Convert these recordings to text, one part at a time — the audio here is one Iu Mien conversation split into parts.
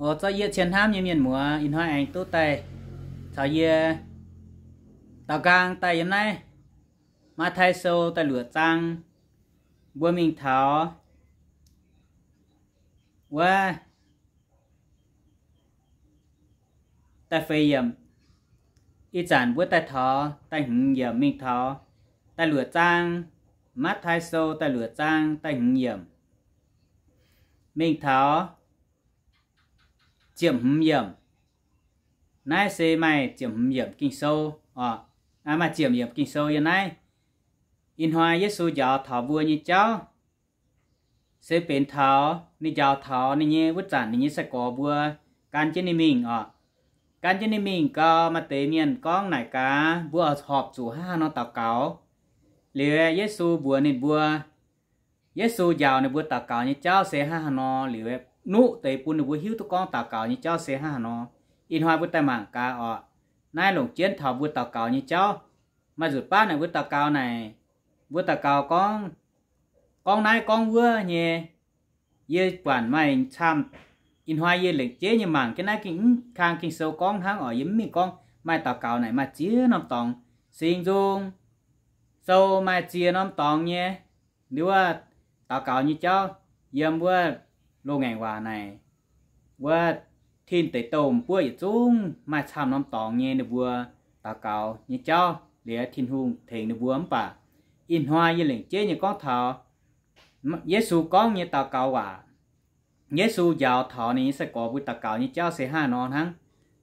Oix zorqv yietv cien hnamv nyei mienh muoz, ih hnoi aengx duqv daaih caux yie daaux nqaang daaih yiem naaiv Matv^taai Sou da'luoqc zaang, mbuo mingh taux wuov da'feix yiemc. Ih zanc mbuo daaih taux da'hmz yiemc mingh taux da'luoqc zaang, Matv^taai Sou da'luoqc zaang da'hmz yiemc mingh taux ziepc hmz yiemc. Naaiv se maaih ziepc hmz yiemc Ging-Sou oc. Maaih ziepc yiemc Ging-Sou yiem naaiv. Ih hnoi Yesu njaaux taux mbuo nyei jauv se benx taux ninh njaaux taux ninh nyei wuov zanc ninh nyei sai-gorx mbuo gan jienv ninh mingh oc. Gan jienv ninh mingh gau, maaih deix mienh gorngv naaic gaax, mbuo horpc zuqc hnangv haaix nor daux gaux? Liuz Yesu mbuox ninh mbuo, Yesu njaaux ninh mbuo daux gaux nyei jauv se hnangv haaix nor, liuz nuqv deix bun ninh mbuo hiuv duqv gorngv daux gaux nyei jauv se hnangv haaix nor. Ih hnoi mbuo daaih mangc gaax oc. Naaiv longc jienv taux mbuo daux gaux nyei jauv. Maaih nzunc baav naaic mbuo daux gaux naaic, mbuo daux gaux gorngv, gorngv naaiv gorngv wuov nyei. Yie buatc maaih camv, ih hnoi yie lengc jeiv nyei mangc jienv naaiv Ging, mv kang Ging-Sou gorngv hnangv oc. Yie mv mingh gorngv, maaih daux gaux naaic maaih ziex norm dorngx. Singx Nzung Sou maaih ziex norm dorngx nyei. Liuz wuov daux gaux nyei jauv yiem wuov loz-ngaengc waac naaic, wuov Tin Deic Douh Buoqv yietc zungv maaih camv norm dorngx nyei ninh mbuo daux gaux nyei jauv, liuz Tin-Hungh tengx ninh mbuo. Mv baac ih hnoi yie lengc jeiv nyei gorngv taux Yesu gorngv nyei daux gaux waac. Yesu njaaux taux ninh nyei sai-gorx mbuo daux gaux nyei jauv se hnangv nor hnangv.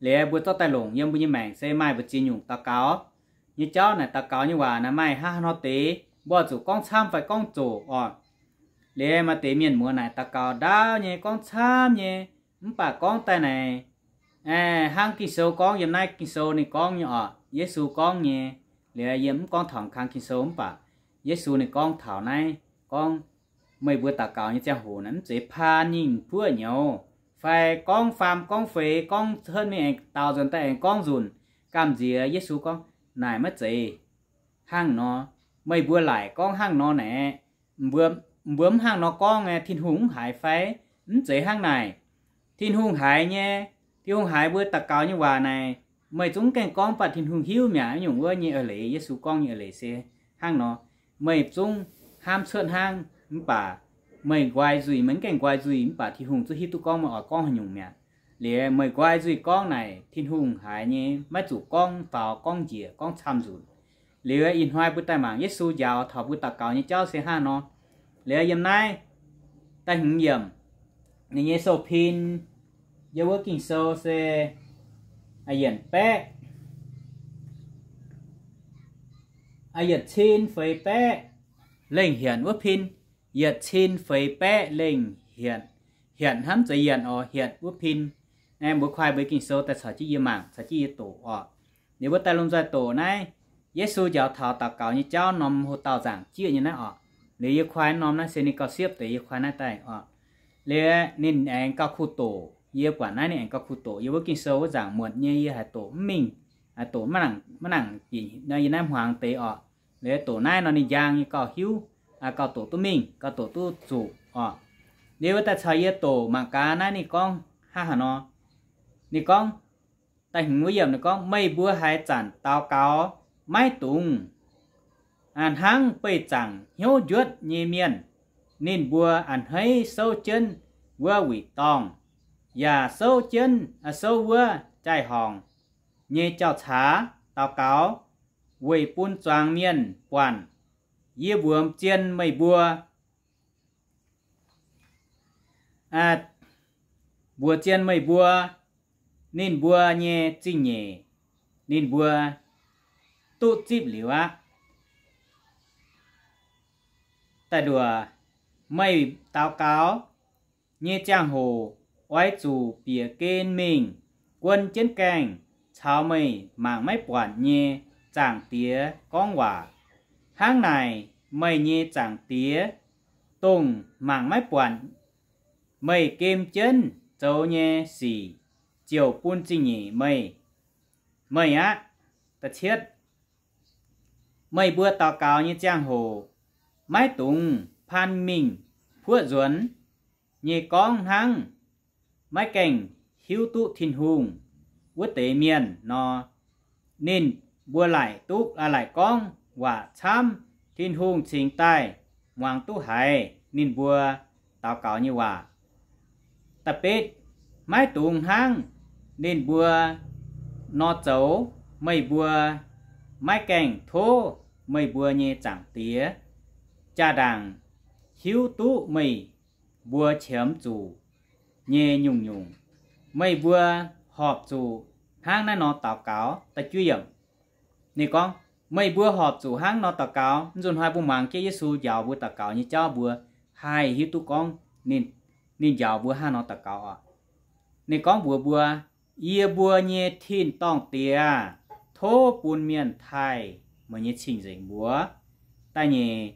Liuz mbuo zorqv daaih longc yiem mbuo nyei maengc se maaih mbu'ziex nyungc daux gaux nyei jauv naaic, daux gaux nyei waac naaic maaih hnangv haaix nor deix, mbuo zuqc gorngv camv fai gorngv zoqc oc. Liuz maaih deix mienh muoz naaic daux gaux ndaauv nyei, gorngv camv nyei, mv baac gorngv daaih naaic hnangv Ging-Sou gorngv, yiem naaiv Ging-Sou ninh gorngv nyei oc, Yesu gorngv nyei. Liuz yie mv gorngv taux kang Ging-Sou, mv baac Yesu ninh gorngv taux naaiv, gorngv meih mbuo daux gaux nyei ziangh hoc naaic mv zeiz paan nyingh buoqv nyouz, fai gorngv faam gorngv feix, gorngv cuotv mingh aengx daaux nzunc daaih aengx gorngv nzunc. Gamh nziex Yesu gorngv, naaic maiv zeiz hnangv nor. Meih mbuo laaic gorngv hnangv nor naaic, mbuo, mbuo mv hnangv nor gorngv, Tin-Hungh mv haiz fai? Mv zeiz hnangv naaic. Tin-Hungh haiz nyei, Tin-Hungh haiz mbuo daux gaux nyei waac naaic, meih zungv gaengh gorngv baac Tin-Hungh hiuv mi'aqv. Nyungc wuov nyei eix leiz, Yesu gorngv nyei eix leiz se hnangv nor. Meih zungv hnamv cuotv hnangv, mv baac meih nqoi nzuih, meih mv gaengh nqoi nzuih, mv baac Tin-Hungh zungv hiuv duqv gorngv meih oix gorngv haaix nyungc mi'aqv. Liuz meih nqoi nzuih gorngv naaic, Tin-Hungh haiz nyei, maiv zuqc gorngv faaux, gorngv njiec, gorngv camv nzunc. Liuz ih hnoi mbuo daaih mangc Yesu njaaux taux mbuo daux gaux nyei jauv se hnangv nor. Liuz yiem naaiv da'hmz yiemc, ninh nyei sou-pin, yiem wuov Ging-Sou se yietc baeqv, yietc cin feix baeqv lengh hietc wuov pin. Yietc cin feix baeqv lengh hietc, hietc hnamv zeiz yietc oc, hietc wuov pin. Naaiv mbuo kuaai mbuo Ging-Sou daaih caux jienv yie mangc, caux jienv yie doqc oc. Liuz mbuo daaih lomh nzoih doqc naaiv Yesu njaaux taux daux gaux nyei jauv norm hoc-dauh nzaangc jieqv nyei naaiv oc. Liuz yie kuaai norm naaiv se ninh gauh siepv deix, yie kuaai naaiv daaih oc. Liuz ninh aengx gauh kuh doqc, yie buatc naaiv ninh aengx gauh kuh doqc. Yie wuov Ging-Sou wuov nzaangc muotc nyei yie haiz doqc mv mingh, doqc maiv nangc, maiv nangc bieqc nor, yie naaiv hmuangx deix oc. Liuz doqc naaiv nor ninh njang nyei gauh hiuv, gauh doqc duqv mingh, gauh doqc duqv zuqc oc. Liuz wuov daaih caux yie doqc mangc gaax naaiv ninh gorngv hnangv haaix nor. Ninh gorngv, da'hmz wuov yiemc ninh gorngv, meih mbuo haaix zanc daux gaux maiv dungx hnangv beih zaangc hnyouv njuotv nyei mienh. Ninh mbuo a'hneiv souv jienv wuov wuic dorngh, yaac souv jienv, souv wuov jaai-horngc nyei jauv-caax daux gaux, weic bun zuangx mienh buatc. Yie mbuox zien meih mbuo, mbuox zien meih mbuo, ninh mbuo nyei zingh nyeic ninh mbuo duqv zipv liuz aqv. Da'luoqc, meih daux gaux nyei ziangh hoc oix zuqc bieqc gen mingh guon jienv gaengh caux meih mangc maiv buatc nyei Zaangc Diex gorngv waac. Hnangv naaic, meih nyei Zaangc Diex, dongh mangc maiv buatc meih gem jienv zoux nyei sic, ziouc bun zingh nyeic meih. Meih aqv. Da'cietv, meih mbuo daux gaux nyei ziangh hoc maiv dungx paan mingh puoqv nzuonx nyei gorngv hnangv, maiv gaengh hiuv duqv Tin-Hungh wuov deix mienh nor, ninh mbuo laaic duqv, laaic gorngv waac camv, Tin-Hungh cingx daaih muangx duqv haiz ninh mbuo daux gaux nyei waac. Da'betv, maiv dungx hnangv ninh mbuo nor zoux. Meih mbuo maiv gaengh tov meih mbuo nyei Zaangc Diex jaa-ndaangc hiuv duqv meih mbuo qiemx zuqc nyei nyungc-nyungc. Meih mbuo horpc zuqc hnangv naaiv nor daux gaux. Ninh gorngv, meih mbuo horpc zuqc hnangv nor daux gaux. Nzunc hnoi mbuo muangx jienv Yesu njaaux mbuo daux gaux nyei jauv mbuo haih hiuv duqv gorngv ninh, ninh njaaux mbuo hnangv nor daux gaux oc. Ninh gorngv mbuox mbuo, Yie mbuo nyei tin-dorngh Diex aah, tov bun mienh taaih meih nyei cing-nzengc mbuox. Da'nyeic,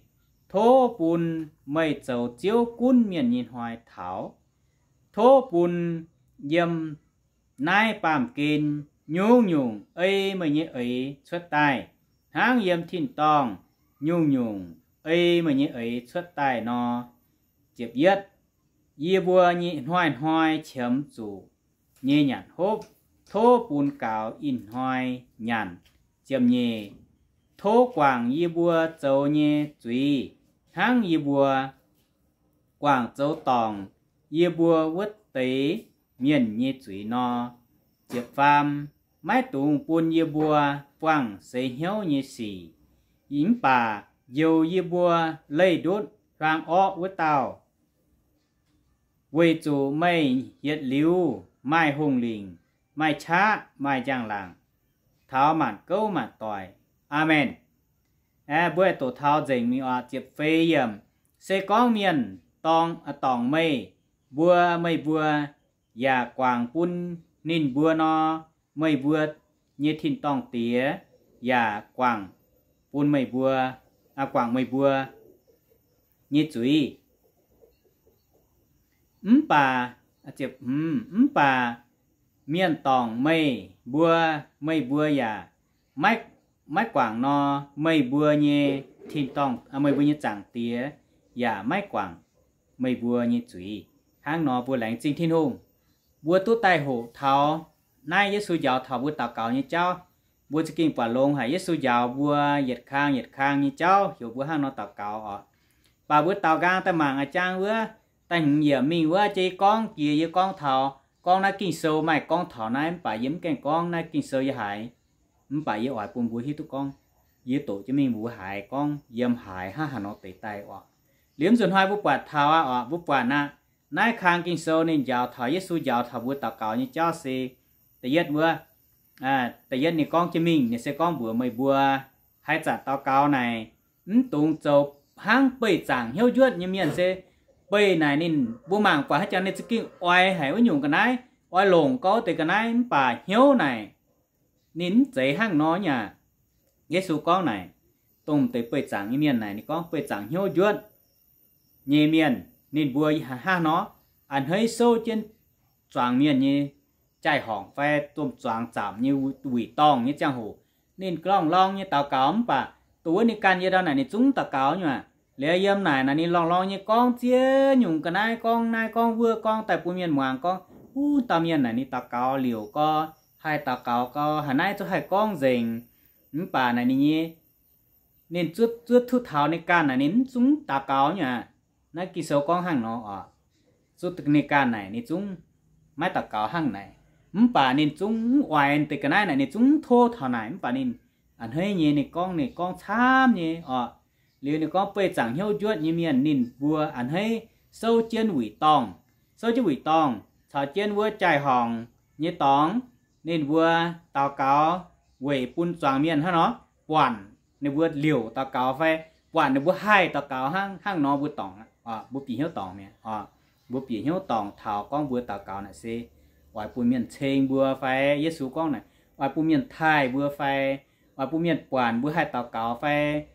tov bun meih zoux Ziouv gunv mienh nyei hnoi taux. Tov bun yiem naaiv baamh gen nyungc-nyungc ei meih nyei eix cuotv daaih, hnangv yiem tin-dorngh nyungc-nyungc ei meih nyei eix cuotv daaih nor. Ziepc yietv, yie mbuo nyei hnoi-hnoi qiemx zuqc nyei nyanc hopv, tov bun gaux ih hnoi nyanc. Ziepc nyeic, tov guangc yie mbuo zoux nyei zuiz hnangv yie mbuo guangc zoux dorngc yie mbuo wuov deix mienh nyei zuiz nor. Ziepc faam, maiv dungx bun yie mbuo buangh seix hnyouv nyei sic, mv baac njoux yie mbuo leih ndutv huaang orqv wuov dauh. Weic zuqc meih yietc liuz maaih hungh lingc, maaih qaqv, maaih njang-laangc, taux maanc gouv maanc doic. Aamen. Aeqv, mbuo doqc taux nzengc mingh oc. Ziepc feix yiemc, se gorngv mienh dorngc, dorngc meih mbuo, meih mbuo yaac guangc bun ninh mbuo nor, meih mbuo nyei tin-dorngh Diex yaac guangc bun meih mbuo, guangc meih mbuo nyei zuiz. Mv baac, mv baac mienh dorngc meih mbuo, meih mbuo yaac maiv, maiv guangc nor, meih mbuo nyei tin-dorngh, meih mbuo nyei Zaangc Diex yaac maiv guangc meih mbuo nyei zuiz. Hnangv nor mbuo laengz zingh Tin-Hungh, mbuo duqv daaih hoqc taux naaiv Yesu njaaux taux mbuo daux gaux nyei jauv. Mbuo za'gengh buatc longx haic Yesu njaaux mbuo yietc kang yietc kang nyei jauv heuc mbuo hnangv nor daux gaux oc. Mv baac mbuo daaux nqaang daaih mangc a'jang wuov, da'hmz yiemc mingh wuov, yie gorngv jiex yie gorngv taux, gorngv naaiv Ging-Sou maaih gorngv taux naaiv, mv baac yie mv gaengh gorngv naaiv Ging-Sou yie haiz. Mv baac yie oix bun mbuo hiuv duqv gorngv, yie doqc jienv mingh mbuo haiz gorngv yiem haaix hnangv haaix nor deix daaih oc. Liuz nzunc hnoi mbuo buatc taux aqv oc, mbuo buatc aqv, naaiv kang Ging-Sou ninh njaaux taux, Yesu njaaux taux mbuo daux gaux nyei jauv se, da'yietv wuov, da'yietv ninh gorngv jienv mingh, ninh se gorngv mbuox meih mbuo, haaix zanc daux gaux naaic, mv dungx zoux hnangv beih zaangc hnyouv njuotv nyei mienh se, beih naaic ninh, mbuo mangc buatc haaix jangx ninh za'gengh oix haic wuov nyungc ga'naaiv, oix longc gau deix ga'naaiv, mv baac hnyouv naaic ninh mv zeiz hnangv nor nyei aqv. Yesu gorngv naaic, dongh deix beih zaangc nyei mienh naaic, ninh gorngv beih zaangc hnyouv njuotv nyei mienh, ninh mbuo hnangv nor, a'hneiv souv jienv zuangx mienh nyei jaai-horngc fai domh zuangx zaamc nyei wuic dorngh nyei ziangh hoc, ninh lorngh lorng nyei daux gaux, mv baac dongh wuov ninh ganh yie ndau naaic ninh zungv daux gaux nyei aqv. Liuz yiem naaic naaic ninh lorngh lorng nyei gorngv ziex nyungc ga'naaiv, gorngv naaiv gorngv wuov, gorngv daaih bun mienh muangx gorngv, wuov dauh mienh naaic ninh daux gaux liouc gau, haih daux gaux gau, haaix naaiv zungv haih gorngv nzengc. Mv baac naaic ninh nyei, ninh zuov, zuov duqv taux ninh ganh naaic ninh mv zungv daux gaux nyei aqv. Naaiv Ging-Sou gorngv hnangv nor oc. Zuov ninh ganh naaic ninh zungv maiv daux gaux hnangv naaic. Mv baac ninh zungv mv oix deix ga'naaiv naaic, ninh zungv mv tov taux naaic. Mv baac ninh a'hneiv nyei, ninh gorngv, ninh gorngv camv nyei oc. Liuz ninh gorngv beih zaangc hnyouv njuotv nyei mienh, ninh mbuo a'hneiv souv jienv wuic dorngh, souv jienv wuic dorngh caux jienv wuov jaai-horngc nyei dorngx, ninh mbuo daux gaux weic bun zuangx mienh hnangv nor, buatc ninh mbuo liouc daux gaux fai buatc ninh mbuo haih daux gaux hnangv, hnangv nor mbuo dorngc, mbuo bieqc hnyouv dorngc mi'aqv. Mbuo bieqc hnyouv dorngc taux gorngv mbuo daux gaux naaic se oix bun mienh ceng mbuo fai, Yesu gorngv naaic, oix bun mienh taaih mbuo fai, oix bun mienh buatc mbuo haih daux gaux fai,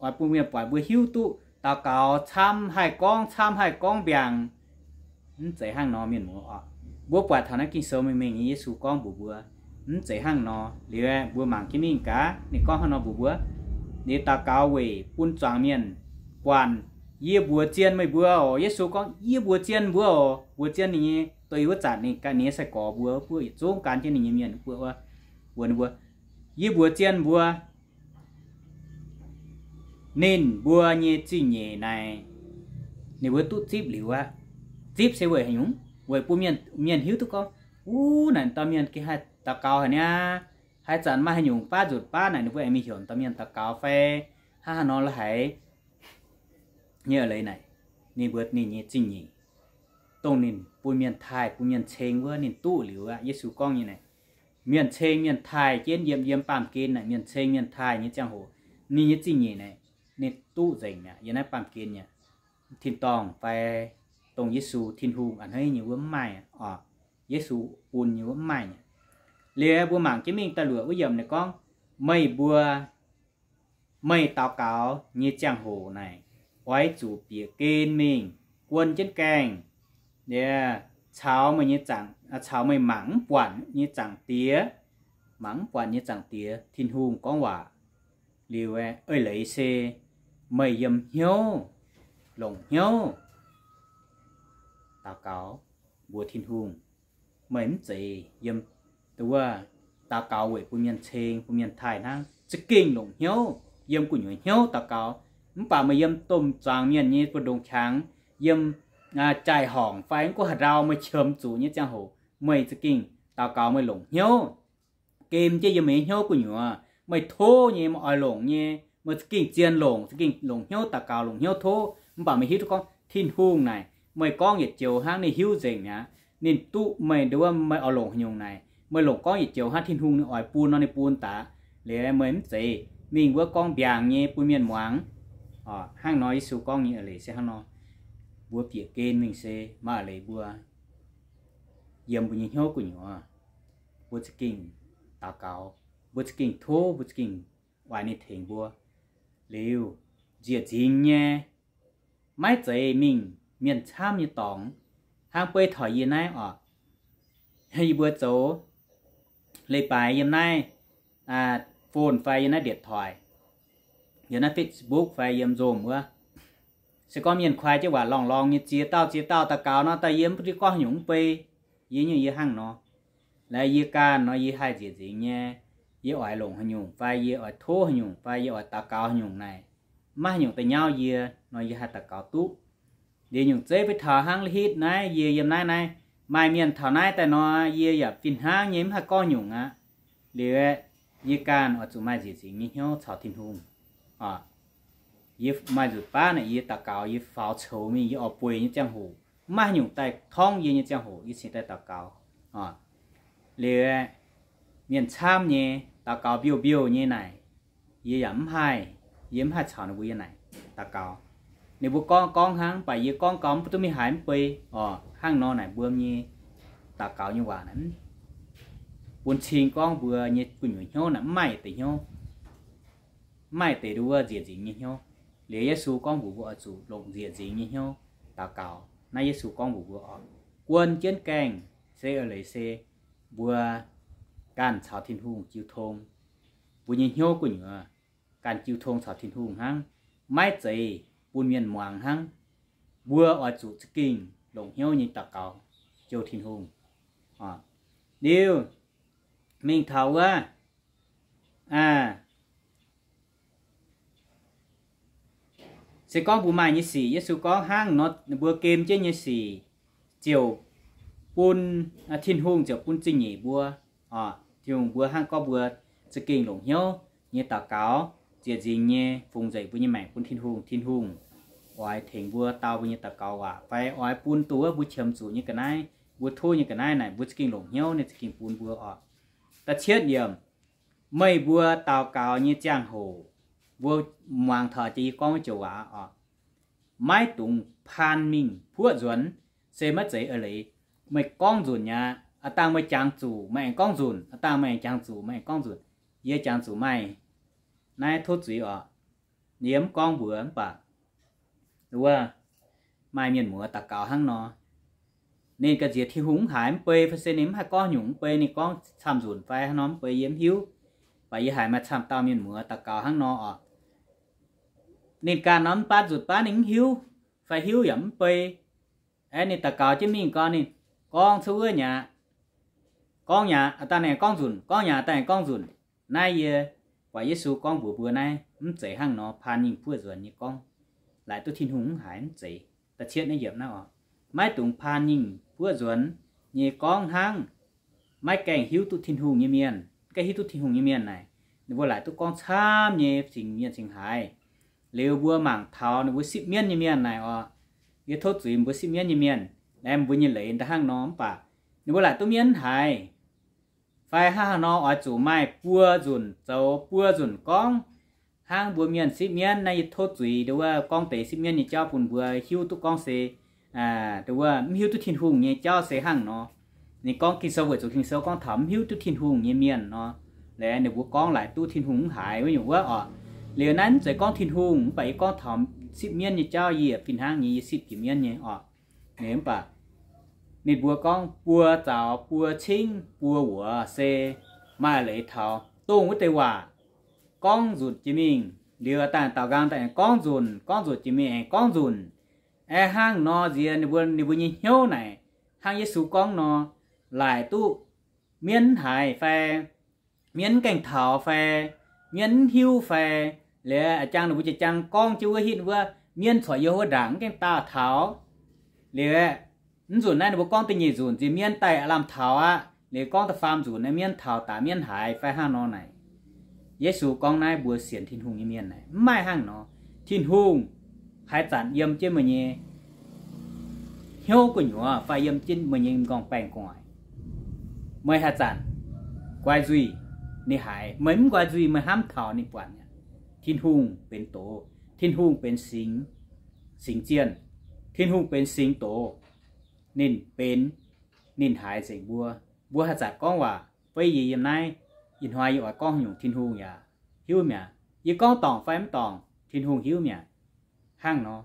oix bun mienh buatc mbuo hiuv duqv daux gaux camv haih gorngv, camv haih gorngv mbiaangc. Mv zeiz hnangv nor, mienh muoz oc. Mbuo buatc taux naaiv Ging-Sou mengh mengh nyei Yesu gorngv mbuox mbuo, mv zeiz hnangv nor. Liuz mbuo mangc jienv mingh gaax, ninh gorngv hnangv nor mbuox mbuo, liuz daux gaux weic bun zuangx mienh buatc yie mbuox zien meih mbuo oc. Yesu gorngv, yie mbuox zien mbuo oc. Mbuox zien ninh nyei Dongh wuov zanc ninh ganh nyei sai-gorx mbuo, mbuo yietc zungv gan jienv ninh nyei mienh, mbuo, mbuox ninh mbuo, yie mbuox zien mbuo, ninh mbuo nyei zingh nyeic naaic, ninh mbuo duqv zipv liuz aqv. Zipv se weic haaix nyungc? Weic bun mienh, mienh hiuv duqv gorngv, wuov naaic dauh mienh gengh haih daux gaux haic niaa. Haaix zanc maaih haaix nyungc baav nzunc baav naaic ninh mbuo aengx mingh heuc dauh mienh daux gaux fai hnangv haaix nor la'haiz nyei eix leiz naaic, ninh mbuo ninh nyei zingh nyeic, dongh ninh bun mienh taaih bun mienh ceng wuov ninh duqv liuz aqv. Yesu gorngv nyei naaic, mienh ceng mienh taaih jienv yiem, yiem baamh gen naaic, mienh ceng mienh taaih nyei ziangh hoc, ninh nyei zingh nyeic naaic, ninh duqv nzengc mi'aqv. Yiem naaiv baamh gen yaac tin-dorngh fai dongh Yesu Tin-Hungh a'hneiv nyei wuov mv maaih oc. Yesu bun nyei wuov mv maaih mi'aqv. Liuz mbuo mangc jienv mingh da'luoqc wuov yiemc naaic gorngv, meih mbuo, meih daux gaux nyei ziangh hoc naaic, oix zuqc bieqc gen mingh guon jienv gaengh, caux meih nyei zaangc, caux meih mangc mv buatc nyei Zaangc Diex, mangc mv buatc nyei Zaangc Diex Tin-Hungh gorngv waac. Liuz eix leiz se meih yiem hnyouv, longc hnyouv daux gaux mbuox Tin-Hungh. Meih mv zeiz yiem wuov daux gaux weic bun mienh ceng bun mienh taaih hnangv. Za'gengh longc hnyouv, yiem gu'nyuoz hnyouv daux gaux. Mv baac meih yiem domh zuangx mienh nyei mbu'ndongx qangx, yiem jaai-horngc fai mv gunv haaix ndau meih qiemx zuqc nyei ziangh hoc, meih za'gengh daux gaux meih longc hnyouv. Gem jienv yiem meih nyei hnyouv gu'nyuoz, meih tov nyei, meih oix longc nyei, meih za'gengh zien longc, za'gengh longc hnyouv daux gaux, longc hnyouv tov. Mv baac meih hiuv duqv gorngv Tin-Hungh naaic, meih gorngv yietc joux hnangv ninh hiuv nzengc mi'aqv. Ninh duqv meih nduov, meih oix longc haaix nyungc naaic, meih longc gorngv yietc joux hnangv Tin-Hungh ninh oix bun nor ninh bun daaih. Liuz meih mv zeiz mingh wuov gorngv mbiaangc nyei bun mienh muangx. Hnangv nor Yesu gorngv nyei eix leiz se hnangv nor. Mbuo bieqc gen mingh se maaih eix leiz mbuo yiem mbuo nyei hnyouv gu'nyuoz, mbuo za'gengh daux gaux, mbuo za'gengh tov, mbuo za'gengh oix ninh tengx mbuo. Liuz, nziec nzingx nyei, maiv zeiz mingh mienh camv nyei dorngx, hnangv beiv taux yie naaiv oc. Yie mbuo zoux leiz-baaix yiem naaiv phone fai yiem naaiv điện thoại, yiem naaiv Facebook fai yiem Zoom wuov, se gorngv mienh kuaai jienv waac lorngh lorngh nyei ziex dauh ziex dauh daux gaux nor, daaih yie mv baac gorngv haaix nyungc mv bei. Yie nyungc yie hnangv nor, laaix yie ganh nor yie haih nziec nzingx nyei, yie oix longc haaix nyungc fai yie oix tov haaix nyungc fai yie oix daux gaux haaix nyungc naaic, maiv haaix nyungc daaih nyauv yie nor yie haih daux gaux duqv. Liuz nyungc zeiv beiv taux hnangv hitv naaiv yie yiem naaiv naaiv, maaih mienh taux naaiv daaih nor yie yaac fih hnangv nyei mv haih gorngv nyungc aqv. Liuz yie ganh oix zuqc maaih nziec nzingx nyei hnyouv caux Tin-Hungh. Yie maaih nzunc baav naaic yie daux gaux yie faaux coux mingh yie oix bueix nyei ziangh hoc, maiv haaix nyungc daaih torngv yie nyei ziangh hoc yie cingx daaih daux gaux. Liuz mienh camv nyei daux gaux mbiouh mbiouh nyei naaic, yie yaac mv haih, yie mv haih caux ninh mbuo yiem naaic daux gaux. Ninh mbuo gorngv gorngv hnangv, mv baac yie gorngv gau mv duqv mingh haaix mv bei oc. Hnangv nor naaic mbuo nyei daux gaux nyei waac naaic, bun cing gorngv mbuo nyei gu'nyuoz hnyouv naaic mv maaih yietc deix hnyouv, mv maaih deix nduov nziec nzingx nyei hnyouv. Liuz Yesu gorngv mbuox mbuo oix zuqc longc nziec nzingx nyei hnyouv daux gaux. Naaiv Yesu gorngv mbuox mbuo oc, guon jienv gaengh se eix leiz se mbuo ganh caux Tin-Hungh jiu tong. Mbuo nyei hnyouv gu'nyuoz ganh jiu tong caux Tin-Hungh hnangv, maiv zeiz bun mienh muangx hnangv. Mbuo oix zuqc za'gengh longc hnyouv nyei daux gaux jouh Tin-Hungh. Liuz, mingh taux wuov, se gorngv mbuo maaih nyei sic, Yesu gorngv hnangv nor mbuo gem jienv nyei sic ziouc bun, Tin-Hungh ziouc bun zingh nyeic mbuo. Tin-Hungh mbuo hnangv gorngv mbuo za'gengh longc hnyouv nyei daux gaux, nziec nzingx nyei fungx nzengc mbuo nyei maengc bun Tin-Hungh, Tin-Hungh oix tengx mbuo dau mbuo nyei daux gaux waac fai oix bun duqv wuov mbuo qiemx zuqc nyei ga'naaiv, mbuo tov nyei ga'naaiv naaic mbuo za'gengh longc hnyouv ninh za'gengh bun mbuo oc. Da'cietv yiemc, meih mbuo daux gaux nyei ziangh hoc, mbuo muangx taux jiex yie gorngv wuov joux waac oc, maiv dungx paan mingh puoqv nzuonx. Se maiv zeiz eix leiz meih gorngv nzunc mi'aqv. Aav dangh meih jangx zuqc meih aengx gorngv nzunc, aav dangh meih aengx jangx zuqc meih aengx gorngv nzunc. Yie jangx zuqc maaih naaiv tov zuiz oc. Yie mv gorngv mbuox mv baac wuov maaih mienh muoz daux gaux hnangv nor, ninh ga'nziex Tin-Hungh mv haiz mv bei fai se ninh mv haih gorngv nyungc mv bei, ninh gorngv camv nzunc fai hnangv nor mv bei yie mv hiuv. Baac yie haiz maaih camv dauh mienh muoz daux gaux hnangv nor oc. Ninh ganh nor mv baav nzunc baav ninh mv hiuv fai hiuv yaac mv bei. Aeqv, ninh daux gaux jienv mingh gau ninh gorngv cuotv wuov nyei aqv. Gorngv nyei aqv, daaih aengx gorngv nzunc, gorngv nyei aqv, daaih aengx gorngv nzunc. Naaiv yie buatc Yesu gorngv mbuox mbuo naaiv mv zeiz hnangv nor paan nyingh buoqv nzuonx nyei gorngv, laaic duqv Tin-Hungh mv haiz, mv zeiz. Da'cietv naaiv yiemc naaiv oc, maiv dungx paan nyingh buoqv nzuonx nyei gorngv hnangv maiv gaengh hiuv duqv Tin-Hungh nyei mienh. Gaengh hiuv duqv Tin-Hungh nyei mienh naaic, ninh mbuo laaic duqv gorngv camv nyei cingx mienh cingx haaix. Liuz mbuo mangc taux ninh mbuo sipv mienv nyei mienh naaic oc, yie tov zuiz mbuo sipv mienv nyei mienh, laengz mbuo nyei leiz da'hnangv nor mv baac ninh mbuo laaic duqv mienv haic. Fai hnangv haaix nor oix zuqc maaih buo nzunc zoux buo nzunc gorngv hnangv mbuo mienh sipv mienv naaiv. Yie tov zuiz nduov wuov gorngv deix sipv mienv nyei jauv bun mbuo hiuv duqv gorngv se, nduov wuov mv hiuv duqv Tin-Hungh nyei jauv se hnangv nor. Ninh gorngv Ging-Sou weic zuqc Ging-Sou gorngv taux mv hiuv duqv Tin-Hungh nyei mienh nor, laengz ninh mbuo gorngv laaic duqv Tin-Hungh mv haiz wuov nyungc wuov oc. Liuz naaiv mv zeiz gorngv Tin-Hungh, mv baac yie gorngv taux sipv mienv nyei jauv, yie fih hnangv nyei yie sipv jiex mienv nyei oc. Ninh mv baac ninh mbuo gorngv buo zaux buo cingv buo wuoz se maaih leiz taux dongh wuov deix waac gorngv nzunc jiex mingh. Liuz daaih daux nqaang daaih gorngv nzunc, gorngv nzunc jiex mingh aengx gorngv nzunc. Aeqv, hnangv nor nziex ninh mbuo, ninh mbuo nyei hnyouv naaic hnangv Yesu gorngv nor, laaic duqv mienv haiz fai mienv mv gaengh taux fai mienv mv hiuv fai, liuz jangx ninh mbuo jiex jangx gorngv jienv wuov hitv wuov, mienv corc yiem wuov ndaangc mv gaengh daauh taux. Liuz aeqv, mv nzunc naaiv ninh mbuo gorngv da'nyeic nzunc nziex mienv daaih lamh taux aqv. Liuz gorngv da'faam nzunc naaiv mienv taux daaih mienv haiz fai hnangv nor naaic. Yesu gorngv naaiv mbuo sienx Tin-Hungh nyei mienh naaic mv maaih hnangv nor. Tin-Hungh haaix zanc yiem jienv meih nyei hnyouv gu'nyuoz fai yiem jienv meih nyei m'nqorngv baengh gu'nguaaic, meih haaix zanc guai nzuih, ninh haiz. Meih mv guai nzuih meih hnamv taux ninh buatc mi'aqv. Tin-Hungh benx doz, Tin-Hungh benx singx, singx zienh, Tin-Hungh benx singx doz. Ninh benx, ninh haiz nzengc mbuo. Mbuo haaix zanc gorngv waac fai yie yiem naaiv, ih hnoi yie oix gorngv nyungc Tin-Hungh yaac hiuv mi'aqv. Yie gorngv dorngc fai mv dorngc Tin-Hungh hiuv mi'aqv. Hnangv nor,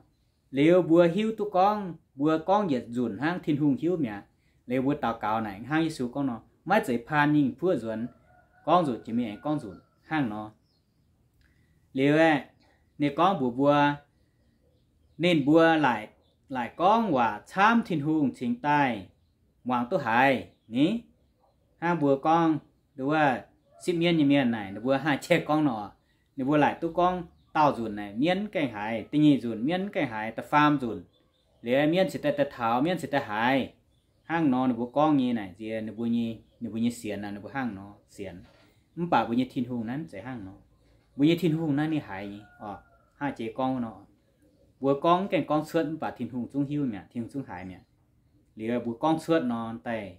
liuz mbuo hiuv duqv gorngv mbuo gorngv yietc nzunc hnangv Tin-Hungh hiuv mi'aqv. Liuz mbuo daux gaux naaic hnangv Yesu gorngv nor, maiv zeiz paan nyingh buoqv nzuonx, gorngv nzunc jiex mingh aengx gorngv nzunc hnangv nor. Liuz aeqv, ninh gorngv mbuox mbuo, ninh mbuo laaic, laaic gorngv waac camv Tin-Hungh cingx daaih muangx duqv haiz ni. Hnangv mbuo gorngv nduov wuov sipv mienv nyei mienh naaic, ninh mbuo haih caeqv gorngv nor, ninh mbuo laaic duqv gorngv daauh nzunc naaic mienv mv gaengh haiz, da'nyeic nzunc mienv mv gaengh haiz, da'faam nzunc liuz mienv cingx daaih daaih taux, mienv cingx daaih haiz. Hnangv nor ninh mbuo gorngv nyei naaic nziex ninh mbuo nyei, ninh mbuo nyei sienx naaic, ninh mbuo hnangv nor sienx. Mv baac mbuo nyei Tin-Hungh naaiv mv zeiz hnangv nor. Mbuo nyei Tin-Hungh naaiv ninh haiz nyei oc. Hnangv jiex gorngv nor, mbuo gorngv mv gaengh gorngv cuotv mv baac Tin-Hungh zungv hiuv mi'aqv, Tin-Hungh zungv haiz mi'aqv. Liuz mbuo gorngv cuotv nor daaih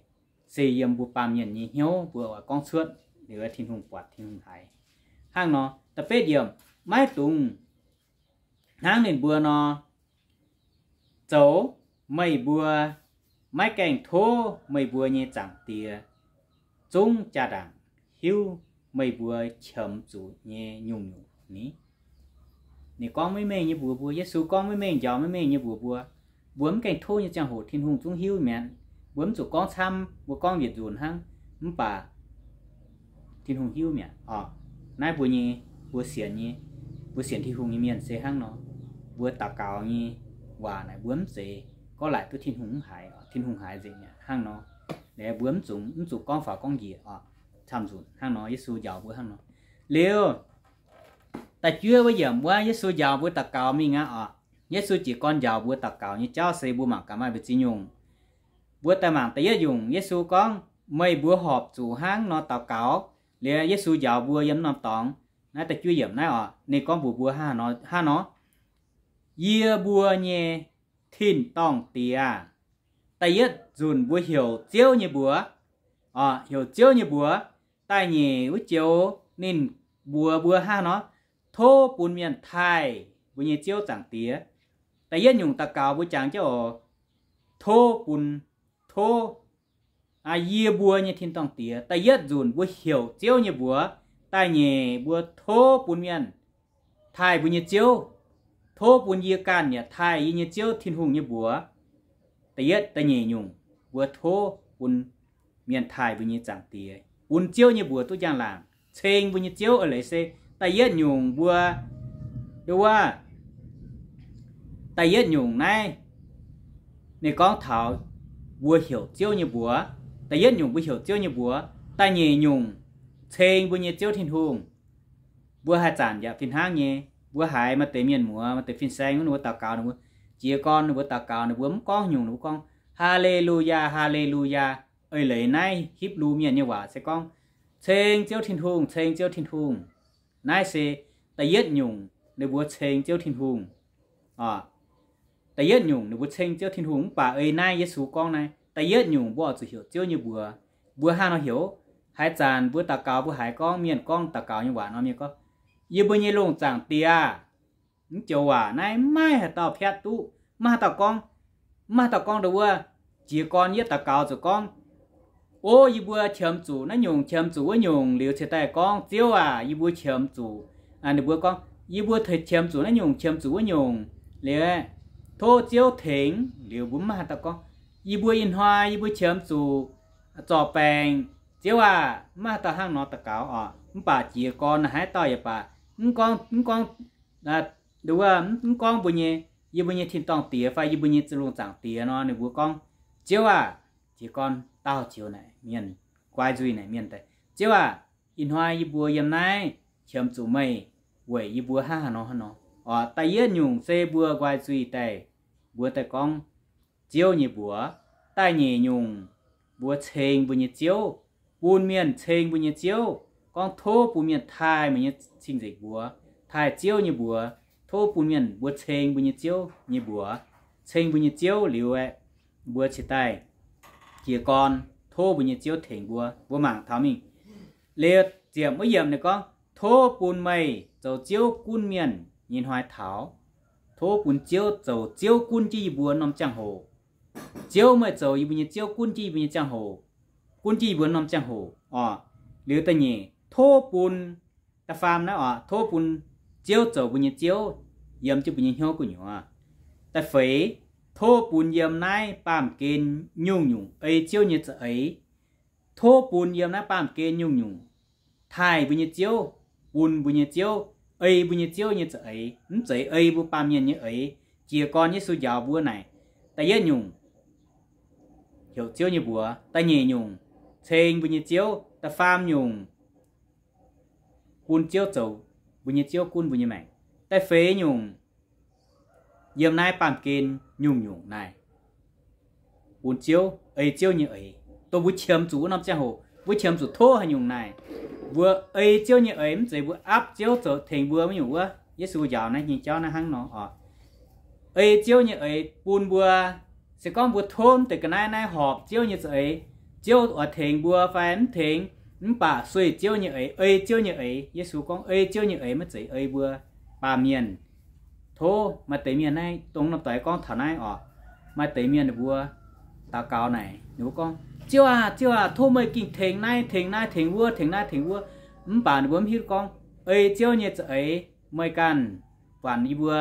se yiem mbuo baamh mienh nyei hnyouv, mbuo oix gorngv cuotv liuz Tin-Hungh buatc, Tin-Hungh haiz. Hnangv nor da'betv yiemc, maiv dungx hnangv ninh mbuo nor zoux. Meih mbuo maiv gaengh tov meih mbuo nyei Zaangc Diex zungv jaa-ndaangc hiuv meih mbuo qiemx zuqc nyei nyungc-nyungc ni. Ninh gorngv maiv mengh nyei mbuox mbuo, Yesu gorngv maiv mengh, njaaux maiv mengh nyei mbuox mbuo. Mbuo mv gaengh tov nyei ziangh hoc Tin-Hungh zungv hiuv mi'aqv. Mbuo mv zuqc gorngv camv, mbuo gorngv yietc nzunc hnangv, mv baac Tin-Hungh hiuv mi'aqv oc. Naaiv mbuo nyei, mbuo sienx nyei, mbuo sienx Tin-Hungh nyei mienh se hnangv nor. Mbuo daux gaux nyei waac naaic mbuo mv zeiz gorngv laaic duqv Tin-Hungh mv haiz, Tin-Hungh haiz nzengc mi'aqv hnangv nor. Liuz mbuo mv zuqc, mv zuqc gorngv faaux gorngv njiec oc, camv nzunc hnangv nor. Yesu njaaux mbuo hnangv nor. Liuz da'juov wuov yiemc wuov, Yesu njaaux mbuo daux gaux mingh aqv oc. Yesu jiez gorn njaaux mbuo daux gaux nyei jauv se mbuo mangc gaax maaih mbu'ziex nyungc. Mbuo daaih mangc da'yietv nyungc, Yesu gorngv, meih mbuo horpc zuqc hnangv nor daux gaux. Liuz Yesu njaaux mbuo yiem norm dorngx, naaiv da'juov yiemc naaiv oc, ninh gorngv mbuox mbuo hnangv nor, hnangv nor, Yie mbuo nyei tin-dorngh Diex aah! Da'yietv nzunc mbuo heuc Ziouv nyei mbuox, oc, heuc Ziouv nyei mbuox. Da'nyeic wuov joux ninh mbuox mbuo hnangv nor, tov bun mienh taaih mbuo nyei Ziouv Zaangc Diex. Da'yietv nyungc daux gaux mbuo jangx jienv oc, tov bun, tov, aa, yie mbuo nyei tin-dorngh Diex. Da'yietv nzunc mbuo heuc Ziouv nyei mbuox. Da'nyeic mbuo tov bun mienh taaih mbuo nyei Ziouv. Tov bun yie ganh yaac taaih yie nyei Ziouv Tin-Hungh nyei mbuox. Da'yietv, da'nyeic nyungc mbuo tov bun mienh taaih mbuo nyei Zaangc Diex, bun Ziouv nyei mbuox duqv njang-laangc ceng mbuo nyei Ziouv. Eix leiz se da'yietv nyungc mbuo, nduov wuov, da'yietv nyungc naaiv ninh gorngv taux mbuo heuc Ziouv nyei mbuox. Da'yietv nyungc mbuo heuc Ziouv nyei mbuox. Da'nyeic nyungc ceng mbuo nyei Ziouv Tin-Hungh. Mbuo haaix zanc yaac fih hnangv nyei. Mbuo haiz maaih deix mienh muoz, maaih deix fin-saeng wuov, ninh mbuo daux gaux, ninh mbuo jiez gorn, ninh mbuo daux gaux, ninh mbuo mv gorngv nyungc, ninh mbuo gorngv, Haa^le^lu^yaa, haa^le^lu^yaa. Eix leiz naaiv Hipv^lu Mienh nyei waac se gorngv, Ceng Ziouv Tin-Hungh, ceng Ziouv Tin-Hungh. Naaiv se da'yietv nyungc ninh mbuo ceng Ziouv Tin-Hungh. Da'yietv nyungc ninh mbuo ceng Ziouv Tin-Hungh, mv baac ei naaiv Yesu gorngv naaiv, da'yietv nyungc mbuo oix zuqc heuc Ziouv nyei mbuox. Mbuo hnangv nor heuc, haaix zanc mbuo daux gaux, mbuo haiz gorngv mienh gorngv daux gaux nyei waac nor, mienh gorngv, Yie mbuo nyei lungh zaangc Diex, mv joux waac naaiv maiv haaix dauh piatv duqv, maiv haaix dauh gorngv, maiv haaix dauh gorngv ndau wuov. Jiez gorn yietv daux gaux zuqc gorngv, O, yie mbuo qiemx zuqc naaiv nyungc, qiemx zuqc wuov nyungc liuz cingx daaih gorngv, Ziouv aac, yie mbuo qiemx zuqc. Ninh mbuo gorngv, Yie mbuo qiemx zuqc naaiv nyungc, qiemx zuqc wuov nyungc. Liuz, tov Ziouv tengx. Liuz mbuo maiv haaix dauh gorngv, Yie mbuo ih hnoi yie mbuo qiemx zuqc zorc baengc, Ziouv aac. Maiv haaix dauh hnangv nor daux gaux oc. Mv baac jiez gorn naaiv haaix dauh yaac baac, mv gorngv, mv gorngv, mv gorngv mbuo nyei, yie mbuo nyei tin-dorngh Diex fai yie mbuo nyei lungh zaangc Diex nor, ninh mbuo gorngv, Ziouv aac, jiez gorn dauh joux naaic mienh, guai nzuih naaic mienh daaih, Ziouv aac, ih hnoi yie mbuo yiem naaiv qiemx zuqc meih weic yie mbuo hnangv haaix nor hnangv nor. Oc, da'yietv nyungc se mbuo guai nzuih daaih, mbuo daaih gorngv Ziouv nyei mbuox. Da'nyeic nyungc mbuo ceng mbuo nyei Ziouv, bun mienh ceng mbuo nyei Ziouv, gorngv tov bun mienh taaih meih nyei cing-nzengc mbuox, taaih Ziouv nyei mbuox, tov bun mienh mbuo ceng mbuo nyei Ziouv nyei mbuox, ceng mbuo nyei Ziouv liuz aeqv, mbuo cingx daaih jiez gorn tov mbuo nyei Ziouv tengx mbuo. Mbuo mangc taux mingh liuz ziepc wuov yiemc ninh gorngv, Tov bun meih zoux Ziouv gunv mienh nyei hnoi taux, tov bun Ziouv zoux Ziouv gunv jienv yie mbuo norm ziangh hoc. Ziouv, meih zoux yie mbuo nyei Ziouv gunv jienv yie mbuo nyei ziangh hoc, gunv jienv yie mbuo norm ziangh hoc oc. Liuz da'nyeic, tov bun, da'faam naaiv oc, tov bun Ziouv zoux mbuo nyei Ziouv yiem jienv mbuo nyei hnyouv gu'nyuoz. Da'feix, tov bun yiem naaiv baamh gen nyungc-nyungc ei Ziouv nyei za'eix. Tov bun yiem naaiv baamh gen nyungc-nyungc taaih mbuo nyei Ziouv, bun mbuo nyei Ziouv, ei mbuo nyei Ziouv nyei za'eix, mv zeiz ei mbuo baamh mienh nyei eix. Jiez gorn Yesu njaaux mbuo naaic, da'yietv nyungc heuc Ziouv nyei mbuox, da'nyeic nyungc ceng mbuo nyei Ziouv, da'faam nyungc bun Ziouv zoux mbuo nyei Ziouv gunv mbuo nyei maengc, da'feix nyungc yiem naaiv baamh gen nyungc-nyungc naaiv bun Ziouv, ei Ziouv nyei eix. Dongh mbuo qiemx zuqc wuov norm ziangh hoc, mbuo qiemx zuqc tov haaix nyungc naaic, mbuo ei Ziouv nyei eix, mv zeiz mbuo aapv Ziouv zoux tengx mbuo wuov nyungc wuov. Yesu njaaux naaiv nyei jauv naaiv hnangv nor oc. Ei Ziouv nyei eix bun mbuo, se gorngv mbuo tov deix ga'naaiv naaiv horpc Ziouv nyei za'eix, Ziouv oix tengx mbuo fai mv tengx, mv baac sueih Ziouv nyei eix, ei Ziouv nyei eix. Yesu gorngv ei Ziouv nyei eix, maiv zeiz ei mbuo baamh mienh. Tov maaih deix mienh naaiv, dongh norm doix gorngv taux naaiv oc, maaih deix mienh ninh mbuo daux gaux naaic, ninh mbuo gorngv, Ziouv aah, Ziouv aah, tov meih gengh tengx naaiv, tengx naaiv, tengx wuov, tengx naaiv, tengx wuov. Mv baac ninh mbuo mv hiuv gorngv, ei Ziouv nyei za'eix, meih ganh buatc yie mbuo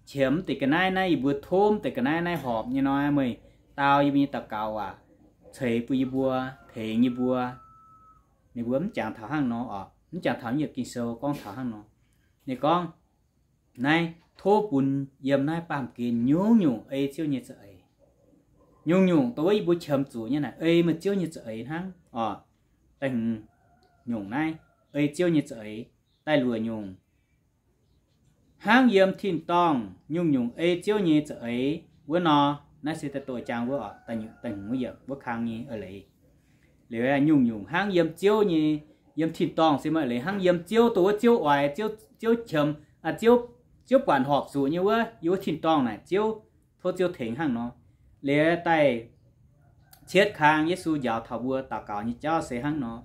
qiemx deix ga'naaiv naaiv, yie mbuo tov deix ga'naaiv naaiv horpc nyei nor, meih dau yie mbuo nyei daux gaux aac, ceix bun yie mbuo, tengx yie mbuo. Ninh mbuo mv jangx taux hnangv nor oc. Mv jangx taux yiemc Ging-Sou gorngv taux hnangv nor. Ninh gorngv, naaiv tov bun yiem naaiv baamh gen nyungc-nyungc ei Ziouv nyei za'eix. Nyungc-nyungc dongh wuov yie mbuo qiemx zuqc nyei naaic, ei meih Ziouv nyei za'eix hnangv oc. Da'hmz nyungc naaiv, ei Ziouv nyei za'eix. Da'luoqc nyungc, hnangv yiem tin-dorngh nyungc-nyungc ei Ziouv nyei za'eix wuov nor. Naaiv se da'doqc jangx wuov oc, da'hmz wuov yiemc wuov kang nyei eix leiz. Liuz nyungc-nyungc hnangv yiem Ziouv nyei, yiem tin-dorngh se maaih eix leiz hnangv yiem Ziouv, dongh wuov Ziouv oix, Ziouv, Ziouv qiemx, Ziouv, Ziouv buatc horpc zuqc nyei wuov, yiem wuov tin-dorngh naaic Ziouv, tov Ziouv tengx hnangv nor. Liuz da'cietv kang Yesu njaaux taux mbuo daux gaux nyei jauv se hnangv nor,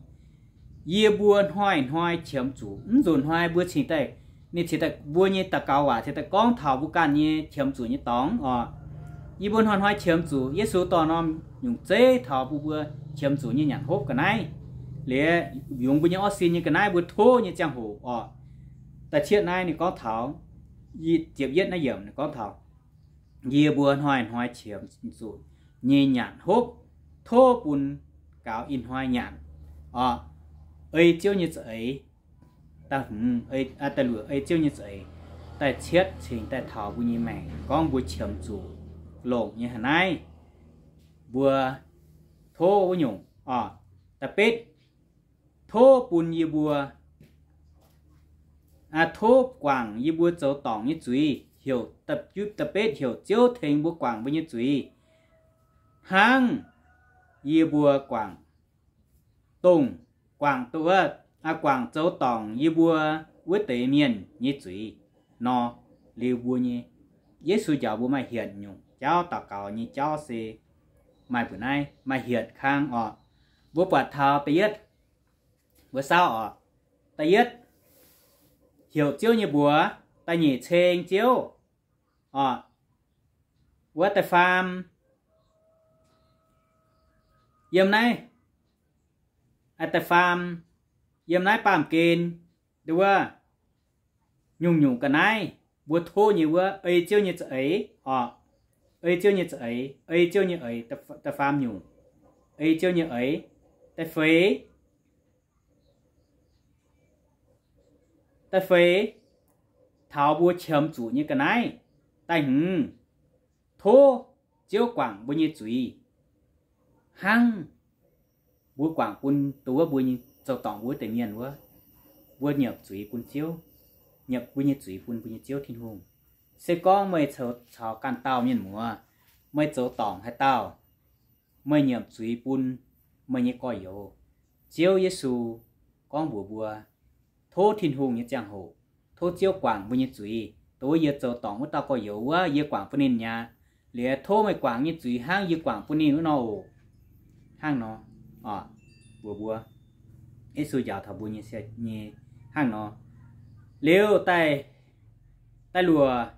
yie mbuo hnoi-hnoi qiemx zuqc. Mv nzunc hnoi mbuo cingx daaih, ninh cingx daaih mbuo nyei daux gaux waac cingx daaih gorngv taux mbuo ganh nyei qiemx zuqc nyei dorngx oc. Yie mbuo hnoi-hnoi qiemx zuqc. Yesu dorh norm nyungc zeiv taux bun mbuo qiemx zuqc nyei nyanc hopv ga'naaiv. Liuz yungz mbuo nyei orv sin nyei ga'naaiv mbuo tov nyei ziangh hoc oc. Da'cietv naaiv ninh gorngv taux, ziepc yietv naaiv yiemc ninh gorngv taux, yie mbuo hnoi-hnoi qiemx zuqc nyei nyanc hopv, tov bun gaux ih hnoi nyanc oc, ei Ziouv nyei za'eix. Da'hmz, da'luoqc ei Ziouv nyei za'eix. Da'cietv cingx daaih taux mbuo nyei maengc, gorngv mbuo qiemx zuqc longc nyei haaix naaiv. mbuo tov wuov nyungc oc. Da'betv, tov bun yie mbuo, tov guangc yie mbuo zoux dorngc nyei zuiz, heuc, da'betv heuc Ziouv tengx mbuo guangc mbuo nyei zuiz, hnangv yie mbuo guangc, dongh guangc duqv, guangc zoux dorngc yie mbuo wuov deix mienh nyei zuiz nor. Liuz mbuo nyei, Yesu njaaux mbuo maaih hietc nyungc jauv, daux gaux nyei jauv se maaih mbuoqc naaiv, maaih hietc kang oc. Mbuo buatc taux da'yietv, mbuo saauv oc. Da'yietv, heuc Ziouv nyei mbuox. Da'nyeic, ceng Ziouv oc. Wuov da'faam, yiem naaiv, da'faam, yiem naaiv baamh gen, wuov nyungc-nyungc ga'naaiv mbuo tov nyei wuov, ei Ziouv nyei za'eix oc. Ei Ziouv nyei za'eix, ei Ziouv nyei eix, da'faam nyungc, ei Ziouv nyei eix. Da'feix, da'feix, taux mbuo qiemx zuqc nyei ga'naaiv. Da'hmz, tov Ziouv guangc mbuo nyei zuiz hnangv mbuo guangc bun dongh wuov mbuo nyei zoux dorngc mbuo wuov deix mienh wuov. Mbuo nyiemc zuiz bun Ziouv, nyiemc mbuo nyei zuiz bun mbuo nyei Ziouv Tin-Hungh. Se gorngv meih caux ganh dauh mienh muoz, meih zoux dorngc haaix dauh, meih nyiemc zuiz bun meih nyei gorx-youz, Ziouv Yesu gorngv mbuox mbuo, tov Tin-Hungh nyei ziangh hoc, tov Ziouv guangc mbuo nyei zuiz. Dongh wuov yie zoux dorngc wuov dauh gorx-youz wuov, yie guangc bun ninh mi'aqv. Liuz tov meih guangc nyei zuiz hnangv yie guangc bun ninh wuov nor oc. Hnangv nor, mbuox mbuo, Yesu njaaux taux mbuo nyei, nyei hnangv nor. Liuz daaih, daaih luoqc,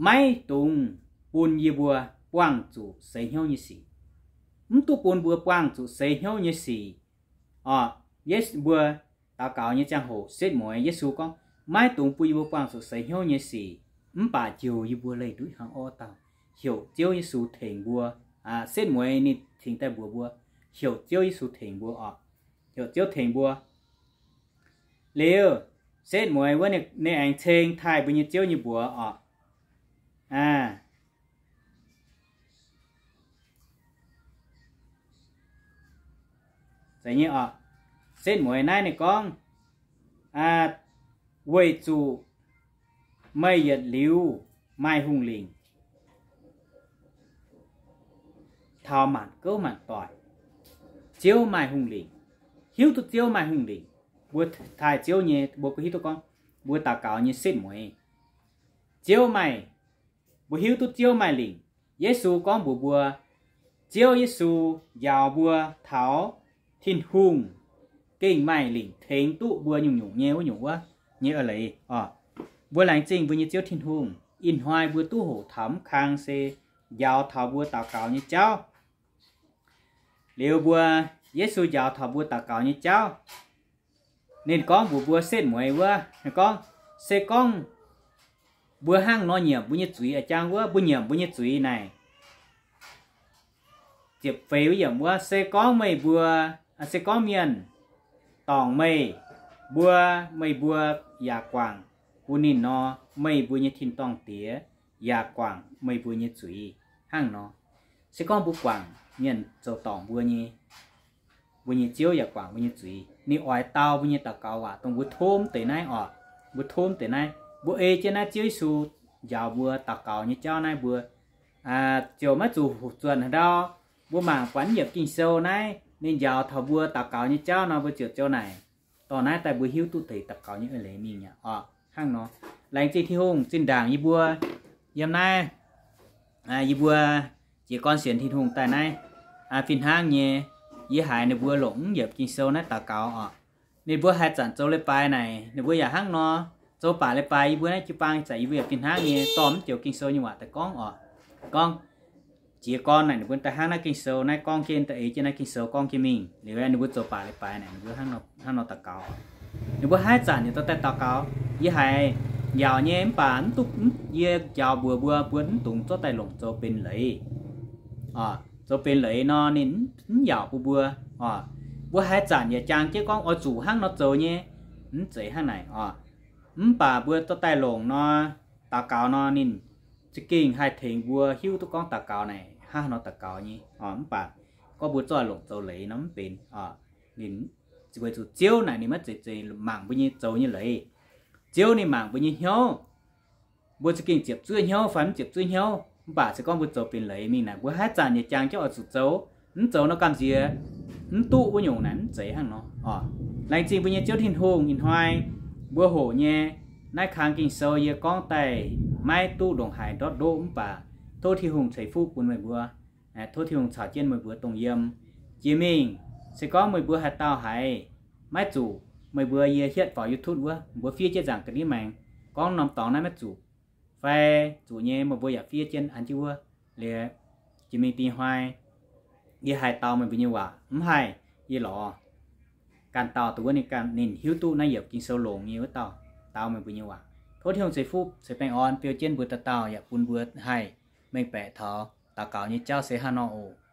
maiv dungx bun yie mbuo buangh zuqc seix hnyouv nyei sic. Mv duqv bun mbuo buangh zuqc seix hnyouv nyei sic oc. Yesu, mbuo daux gaux nyei ziangh hoc setv mueiz, Yesu gorngv, maiv dungx bun yie mbuo buangh zuqc seix hnyouv nyei sic, mv baac njoux yie mbuo leih nduqv hnyangx orqv dauh. Heuc Ziouv Yesu tengx mbuo. Setv mueiz ninh cingx daaih mbuox mbuo, heuc Ziouv Yesu tengx mbuo oc. Heuc Ziouv tengx mbuo. Liuz, setv mueiz wuov ninh aengx ceng taaih mbuo nyei Ziouv nyei mbuox oc. Zeiz nyei oc. Setv mueiz naaiv ninh gorngv, weic zuqc meih yietc liuz maaih hungh lingc taux maanc gouv maanc doic. Ziouv maaih hungh lingc, hiuv duqv Ziouv maaih hungh lingc. Mbuo taaih Ziouv nyei, mbuo hiuv duqv gorngv mbuo daux gaux nyei setv mueiz, Ziouv maaih, mbuo hiuv duqv Ziouv maaih lingc. Yesu gorngv mbuox mbuo, Ziouv Yesu njaaux mbuo taux Tin-Hungh gengh maaih lingc tengx duqv mbuo nyungc-nyungc nyei wuov nyungc wuov nyei eix leiz oc. Mbuo laengz zingh mbuo nyei Ziouv Tin-Hungh, ih hnoi mbuo duqv hoqc taux mv kang se njaaux taux mbuo daux gaux nyei jauv. Liuz mbuo, Yesu njaaux taux mbuo daux gaux nyei jauv. Ninh gorngv mbuox mbuo setv mueiz wuov, ninh gorngv, se gorngv mbuo hnangv nor nyiemc mbuo nyei zuiz, a'jang wuov mbuo nyiemc mbuo nyei zuiz naaic, ziepc feix wuov yiemc wuov, se gorngv meih mbuo, se gorngv mienh dorngc meih, mbuo, meih mbuo yaac guangc bun ninh nor, meih mbuo nyei tin-dorngh Diex yaac guangc meih mbuo nyei zuiz hnangv nor. Se gorngv mbuo guangc mienh zoux dorngc mbuo nyei, mbuo nyei Ziouv yaac guangc mbuo nyei zuiz. Ninh oix dau mbuo nyei daux gaux waac dongh mbuo tov deix naaiv oc. Mbuo tov deix naaiv, mbuo ei jienv naaiv Ziouv Yesu njaaux mbuo daux gaux nyei jauv naaiv mbuo ziouc maiv zuqc hoqc zuonh haaix ndau. Mbuo mangc buatc yiemc Ging-Sou naaiv ninh njaaux taux mbuo daux gaux nyei jauv nor, mbuo ziouc zoux naaic. Dorh naaiv daaih mbuo hiuv duqv deix daux gaux nyei eix leiz mingh mi'aqv oc. Hnangv nor, laengz zingh Tin-Hungh zinh ndaangc yie mbuo yiem naaiv, yie mbuo jiez gorn sienx Tin-Hungh daaih naaiv, fih hnangv nyei, yie haiz ninh mbuo longc mv yiemc Ging-Sou naaiv daux gaux oc. Ninh mbuo haaix zanc zoux leiz-baaix naaic, ninh mbuo yaac hnangv nor zoux baac leiz-baaix. Yie mbuo naaiv jiu-baang ih zanc yie mbuo yaac fih hnangv nyei dorh mv joux Ging-Sou nyei waac daaih gorngv oc. Gorngv jiez gorn naaic, ninh mbuo daaih hnangv naaiv Ging-Sou naaiv gorngv jienv, daaih ei jienv naaiv Ging-Sou gorngv jienv mingh. Liuz ninh mbuo zoux baac leiz-baaix naaic, ninh mbuo hnangv nor daux gaux. Ninh mbuo haaix zanc ninh dorh daaih daux gaux, yie haiz njaaux nyei, mv baac mv duqv, yie njaaux mbuox mbuo, mbuo mv dungx zorqv daaih longc zoux benx leiz. Zoux benx leiz nor ninh mv yaauc bun mbuo. Mbuo haaix zanc yaac jang jienv gorngv oix zuqc hnangv nor zoux nyei, mv zeiz hnangv naaic oc. Mv baac mbuo dorh daaih longc nor, daux gaux nor, ninh za'gengh haih tengx mbuo hiuv duqv gorngv daux gaux naaic hnangv haaix nor daux gaux nyei. Mv baac gorngv mbuo zorqv longc zoux leiz nor mv benx. Ninh, weic zuqc Ziouv naaic ninh maiv zeiz, zeiz mangc mbuo nyei zoux nyei leiz. Ziouv ninh mangc mbuo nyei hnyouv. Mbuo za'gengh ziepc zuoqv hnyouv fai mv ziepc zuoqv hnyouv, mv baac se gorngv mbuo zoux benx leiz mingh naaic, mbuo haaix zanc nyei jangx jienv oix zuqc zoux, mv zoux nor gamh nziex, mv duqv wuov nyungc naaic mv zeiz hnangv nor. Laengz zingh mbuo nyei Ziouv Tin-Hungh. Ih hnoi mbuo hoqc nyei naaiv kang Ging-Sou yie gorngv daaih maiv duqv ndongc haaix ndortv ndoqv, mv baac tov Tin-Hungh ceix fuqv bun meih mbuo. Tov Tin-Hungh caux jienv meih mbuo dongh yiem. Jiex mingh, se gorngv meih mbuo haaix dauh haiz maiv zuqc, meih mbuo yie hietv faaux YouTube wuov, mbuo fiev jienv nzaangc ga'ndiev maengx, gorngv norm dorngx naaiv maiv zuqc fai zuqc nyei, meih mbuo yaac fiev jienv an jienv wuov. Liuz, jiex mingh dingc hnoi yie haih dau meih mbuo nyei waac, mv haih yie lorz ganh dauh dongh wuov ninh ganh ninh hiuv duqv naaiv yiemc Ging-Sou longx nyei wuov dauh dau meih mbuo nyei waac. Tov Tin-Hungh ceix fuqv ceix baengh orn fiou jienv mbuo dauh dauh, yaac bun mbuo haih mengh baeqc taux daux gaux nyei jauv se hnangv nor oc.